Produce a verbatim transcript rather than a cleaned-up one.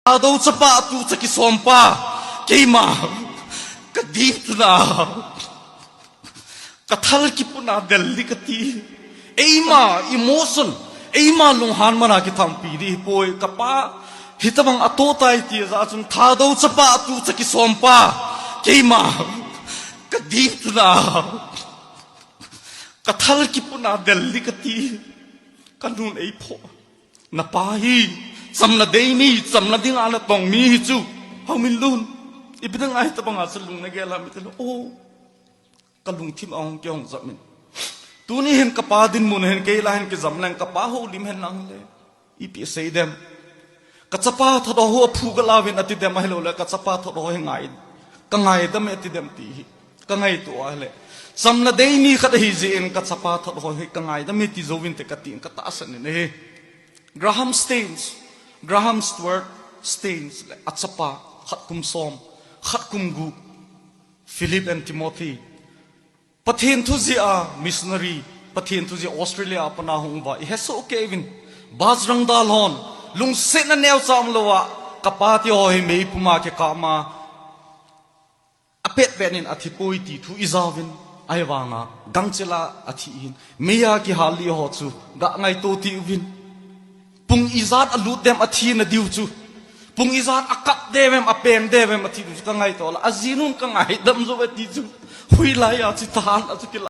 Thadou chapa tu cha kisompa, keima kadip na, kathal kipuna Delhi kati. Eima emotion, eima lunghan mana kithampi di poi, kapa hitabang atoh tai ti jeh chun Thadou chapa tu cha kisompa, keima kadip na, kathal kipuna Delhi kati. Kanun eipho. Napa hi chamna dei mi, chamna dinga natong mi hi chu. Haominlun, ipi dinga hitabanga chu lung nagel ham itile, o, kalungthim ahung kihong jep in. Tuni hin kapa dinmun hin kei lah hin kijam leng, kapa houlim hen lang le, ipi asei dem? Kachapa thot ho aphu kalauvin ati dem, ahilouleh kachapa thot ho hi ngai, kangaidam e ati dem ti hi kangaito ahile, chamna dei mi khat ahi jeh in kachapa thot ho hi kangaidam e ti jouvin te katin katahsan in ahi. Graham Staines, Graham Stuart Staines le achapa, khat kum som, khat kum gup, Philip and Timothy. Pathen thu jeh a missionary, Pathen thu jeh a Australia a pat a hung uva, ihesoh kei uvin. Bus rangdal hon, lungsetna neocha umlouva, kapa ti ho hi meipum a kikap ma, apetpet in athipoi ti thu ijauvin, ahivanga gangchel a athi hin, meiya kihal li ho chu ga ngaito ti uvin. Pung ijat alut dem athina diu chu? Pung ijat akap dem em, apeng dem em athi diu chu kangaito la, ajinun kangaidam jou e ti chu. Hoilai a chu tahan a chu kila